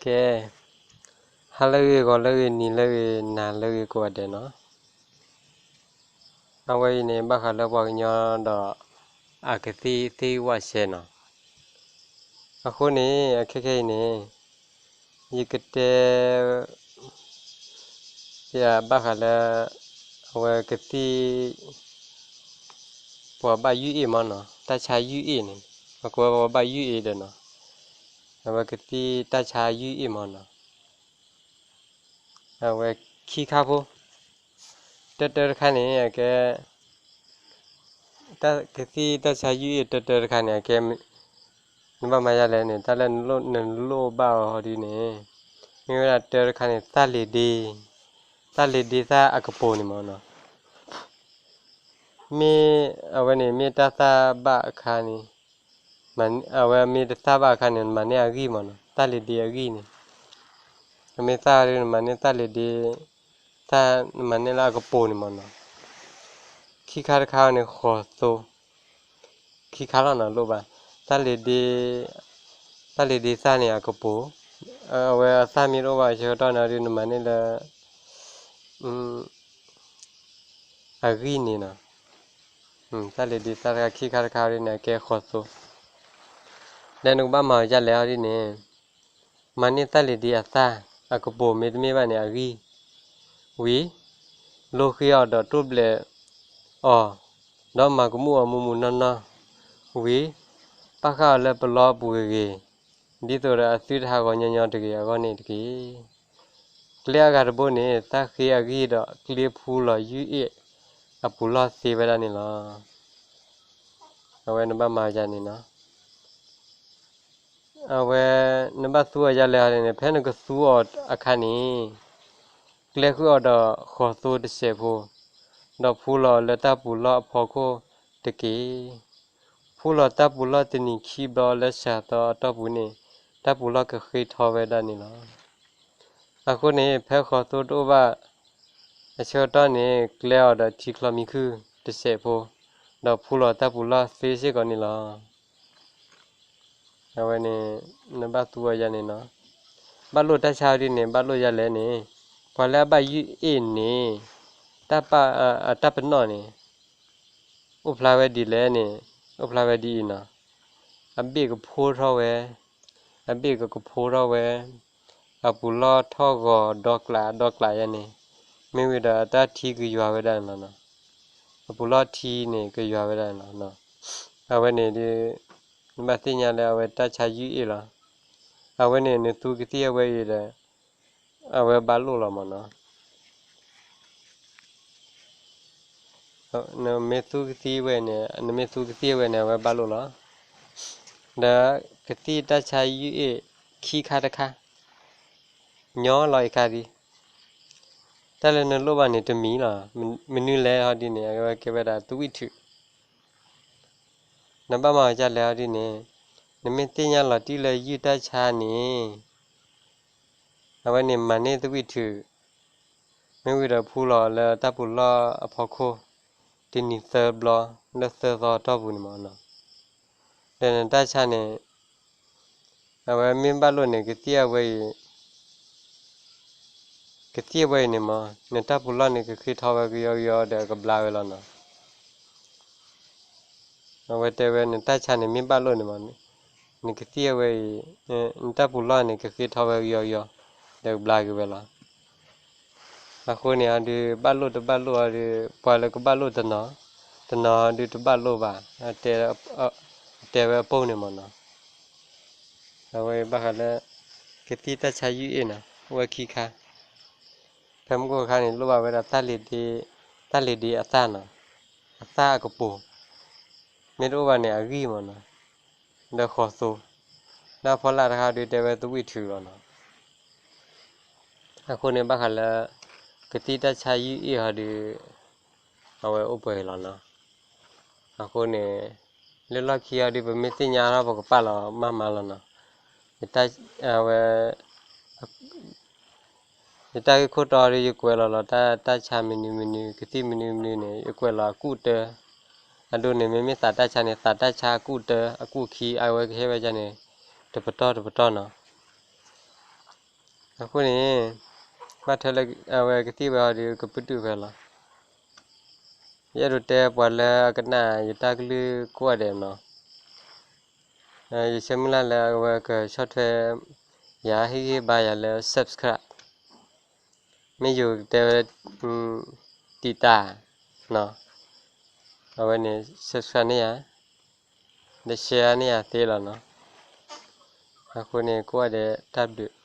ကဲ, ဟါလၢအဂ့ၤ ဂီၤလၢအဂ့ၤ နံၤလၢအဂ့ၤ နၤလၢအဂ့ၤကိးဂၤဒဲးနီၤ. အဝဲအံၤန့ၣ် ဘၣ်ဃးလၢပှၤကညီဒီး အကသံၣ်သ့ၣ်ဝၣ်စဲနီၤ. အဃိန့ၣ် အခဲခဲအံၤန့ၣ် ယကတဲ ယဘၣ်ဃးလၢ အဝဲကသံၣ် ပှၤဘၣ်ယုၢ်အ့ၣ်မးနီၤ, တၢ်ဆါယုၢ်အ့ၣ်န့ၣ် အကိးဝဲပှၤဘၣ်ယုၢ်အ့ၣ်ဒီးနီၤ, အဝဲကသံၣ်တၢ်ဆါယုၢ်အ့ၣ်မးနီၤ. အဝဲခံခါဖိ, တၢတၢတခါန့ၣ် အကဲ ကသံၣ်တၢ်ဆါယုၢ်အ့ၣ်တၢတၢတခါန့ၣ် အကဲ နဘၣ်မၤယၤလဲၣ်န့ၣ် တၢ်လၢနလိၣ်ဘၣ်အီၤဟီဒ်န့ၣ် မ့ၢ်ဝဲဒၣ်တၢတခါန့ၣ် သၣ်လ့ၤဒ့, သၣ်လ့ၤဒ့သၣ်အကပိၤန့ၣ်မးနီၤ. မ့ၢ်အဝဲန့ၣ် မ့ၢ်တၢ်သၣ်ဘၣ်အခါန့ၣ်, အဝဲမ့ၢ်တသၣ်ဘၣ်အခါန့ၣ် နမၤန့ၢ်အဂံၢ်မးနီၤ, သၣ်လ့ၤဒ့အဂံၢ်န့ၣ်, အမ့ၢ်သၣ်ဒ်နမၤန့ၢ်သၣ်လ့ၤဒ့, သၣ်နမၤန့ၢ်လၢအကပိၤန့ၣ်မးနီၤ. ခံခါတခါန့ၣ် ဃီၤသိ, ခံခါလီၤနီၤ လိၣ်ဘၣ်, သၣ်လ့ၤဒ့, သၣ်လ့ၤဒ့သၣ်န့ၣ်အကပိၤ, အဝဲအသၣ်မ့ၢ်တအိၣ်ဘၣ်အဆၢကတီၢ်န့ၣ် ဒ်နမၤန့ၢ်လၢ အဂံၢ်န့ၣ်နီၤ. သၣ်လ့ၤဒ့သၣ်တခါခံခါတခါဒ်န့ၣ် အကဲဃီၤသိ, ဒီးနကဘၣ်မၤအီၤဒ်လဲၣ်ဟီဒ်န့ၣ်, မၤန့ၢ်သၣ်လ့ၤဒ့အသၣ်အကပိၤ မ့တမ့ၢ်ဘၣ်န့ၣ်အဂံၢ်, ဝံၤ လိဃ့အီၤဒီးတိၢ်ဘျဲးအီၤ, ဒီးမၤကမူၣ်အီၤမူးမူးနီၢ်နီၢ်, ဝံၤ ပာ်ဃာ်အီၤလၢပလီအပူၤဂ့ၤဂ့ၤ, ဒ်သိးဒီးအသုတဟးဂီၤညီညီတဂ့ၤအဂီၢ်န့ၣ်တက့ၢ်. ကျဲအဂၤတဘိန့ၣ် သၣ်ဃ့အဂံၢ်ဒီး ကျ့ဖူလီၤယုၢ်အ့ၣ်အပူၤလီၢ်သ့ဝဲဒၣ်န့ၣ်လီၤ. အဝဲနဘၣ်မၤယၤန့ၣ်နီၤ. အဝဲ နဘၣ်သူအီၤယၤလဲၣ်ဟီဒ်န့ၣ် ဖဲနကသူအီၤအခါန့ၣ်, ကျဲဃုာ်အီၤဒီးဃီၤသိတစဲးဖိ, ဒီးဖူလီၤလၢတၢ်ပူၤလီၢ်အဖီခိၣ်တက့ၢ်. ဖူလီၤတၢ်ပူၤလီၢ်တနံၤခံဘျီလၢစှၤသီအတီၢ်ပူၤန့ၣ် တၢ်ပူၤလီၢ်ကဃ့ထီဝဲဒၣ်န့ၣ်လီၤ. အဃိန့ၣ် ဖဲဃီၤသိတအိၣ်ဘၣ်အဆၢကတီၢ်န့ၣ် ကျဲအီၤဒီးထံချီမံခုၣ်တစဲးဖိ, ဒီးဖူလီၤတၢ်ပူၤလီၢ်သ့စ့ၢ်ကီးန့ၣ်လီၤ. အဝဲန့ၣ် နဘၣ်သူအီၤယၤန့ၣ်နီၤ. ဘၣ်လိၣ်တၢ်ဆါဒ်န့ၣ် ဘၣ်လိၣ်ယၤလဲၣ်န့ၣ်, ပှၤလၢအဘၣ်ယုၢ်အ့ၣ်န့ၣ် တၢ်ပာ်အတၢ်ပနီၣ်န့ၣ် အိၣ်ဖျါဝဲဒ်လဲၣ်န့ၣ်, အိၣ်ဖျါဝဲဒ်အံၤနီၤ. အဘ့ၣ်ကဖိထီၣ်ဝဲ, အဘ့ၣ်ကကဖိထီၣ်ဝဲ, အပူၤလီၢ်ထီၣ်ဂီၤဒီကျးဒီကျးယၤန့ၣ်, မ့ၢ်ဝံၤဒီးအတၢ်ထံကယွၤဝဲဒၣ်န့ၣ်လီၤနီၤ. အပူၤလီၢ်ထံန့ၣ်ကယွၤဝဲဒၣ်န့ၣ်လီၤနီၤ. အဝဲန့ၣ်ဒ် နဘၣ်သ့ၣ်ညါလၢအဝဲတၢ်ဆါယုၢ်အ့ၣ်လီၤ. အဝဲန့ၣ် နသူကသံၣ်အဝဲအံၤဒီး အဝဲဘၣ်လိၣ်လီၤမးနီၤ. နမ့ၢ်သူကသံၣ်ဝဲန့ၣ်, နမ့ၢ်သူကသံၣ်ဝဲန့ၣ် အဝဲဘၣ်လိၣ်လီၤ. ဒီးကသံၣ်တၢ်ဆါယုၢ်အ့ၣ်ခံခါတခါ, ညီလီၤအံၤခါဒံး, တၢ်လၢနလိၣ်ဘၣ်န့ၣ်တမံၤလီၤ. မနုၤလဲၣ်ဟီဒ်န့ၣ် အဝဲကဲဝဲဒၣ်သဝံၣ်ထုး. နဘၣ်မၤအီၤဒ်လဲၣ်ဟီဒ်န့ၣ်, နမ့ၢ်သ့ၣ်ညါလီၤတံၢ်လၢယုၢ်တၢ်ဆါန့ၣ် အဝဲန့ၣ်မၤန့ၢ်သဝံၣ်ထုး, မ့ၢ်ဝံၤဒီးဖူလီၤလၢတၢ်ပူၤလီၢ်အဖီခိၣ် တနံၤသၢဘျီ လၢသၢသီတီၢ်ပူၤန့ၣ်မးနီၤ. ဒီးနတၢ်ဆါန့ၣ် အဝဲမ့ၢ်ဘၣ်လိၣ်န့ၣ် ကသံၣ်အဝဲအံၤ ကသံၣ်အဝဲအံၤန့ၣ်မး နတၢ်ပူၤလီၢ်န့ၣ် ကဃ့ထီဝဲကယီကယီဒီးကဘျါဝဲလီၤနီၤ. အဝဲတဲဝဲနတၢ်ဆါန့ၣ်မ့ၢ်ဘၣ်လိၣ်န့ၣ်မး နကသံၣ်အဝဲအံၤ နတၢ်ပူၤလီၢ်န့ၣ် ကဃ့ထီဝဲကယီကယီ ဒီးကဘျါက့ၤဝဲလီၤ. အဃိန့ၣ်အဒုး ဘၣ်လိၣ်တဘၣ်လိၣ်အဒုး ပှၤလၢကဘၣ်လိၣ်တနီၤ တနီၤဒုးတဘၣ်လိၣ်ဘၣ် တဲဝဲအပိၢ်န့ၣ်မးနီၤ. အဝဲဘၣ်ဃးလၢ ကသံၣ်တၢ်ဆါယုၢ်အ့ၣ်နီၤ အိၣ်ဝဲခံခါ. ဖဲမုၢ်ခိၣ်ခါန့ၣ် လိၣ်ဘၣ်ဝဲဒၣ် တၢ်လ့ၤဒ့အသၣ်နီၤ အသၣ်အကပိၤ မ့ၢ်တအိၣ်ဘၣ်န့ၣ် အဂံၢ်မးနီၤ ဒီးဃီၤသိ ဒီးဖီလာ်တခါဒုးတဲဝဲသဝံၣ်ထုးလီၤနီၤ. အဃိန့ၣ် ဘၣ်ဃးလၢ ကသံၣ်တၢ်ဆါယုၢ်အ့ၣ်ဟီဒုး အဝဲအိၣ်ပှဲၤလီၤနီၤ. အဃိန့ၣ် လၢလီၢ်ခံအီၤဒုး ပမ့ၢ်သ့ၣ်ညါထီၣ် ပကပာ်လီၤမးမးလီၤနီၤ. အဝဲ ယတၢ်ဂ့ၢ်ခိၣ်တီဒုး ယကွဲးလီၤလီၤ တၢ် တၢ်ဆါမနုၤမနုၤ ကသံၣ်မနုၤမနုၤန့ၣ် ယကွဲးလီၤအကူၣ်တၢ. အဒိန့ၣ် မ့မ့ၢ်သးတၢ်ဆါန့ၣ် သးတၢ်ဆါအကူၣ်တၢ အကူၣ်ခံ အဝဲကဟဲဝဲဒ်န့ၣ် တပတီၢ်တပတီၢ်နီၤ. အဃိန့ၣ် ဘၣ်ထွဲလၢအဝဲကသံၣ်ဝဲအီၤဒီးကပတုာ်ဖဲလီၤ. ယအဲၣ်ဒိးတဲပှၤလၢအကနၣ်ယတၢ်ကလုၢ်ကိးဂၤဒဲးနီၤ, ယဆၢမုၢ်လၢ်လၢအဝဲကဆီၣ်ထွဲယၤ ဟ့ၣ်ဂံၢ်ဟ့ၣ်ဘါယၤလၢ subscribe, မ့ၢ်ယိၤကတဲဝဲ တံာ်တာ်နီၤ, အဝဲန့ၣ် subscribe န့ၢ်ယၤ ဒီး share န့ၢ်ယၤသ့လီၤနီၤ. အဃိန့ၣ် ကိးဂၤဒဲးတၢ်ဘျုး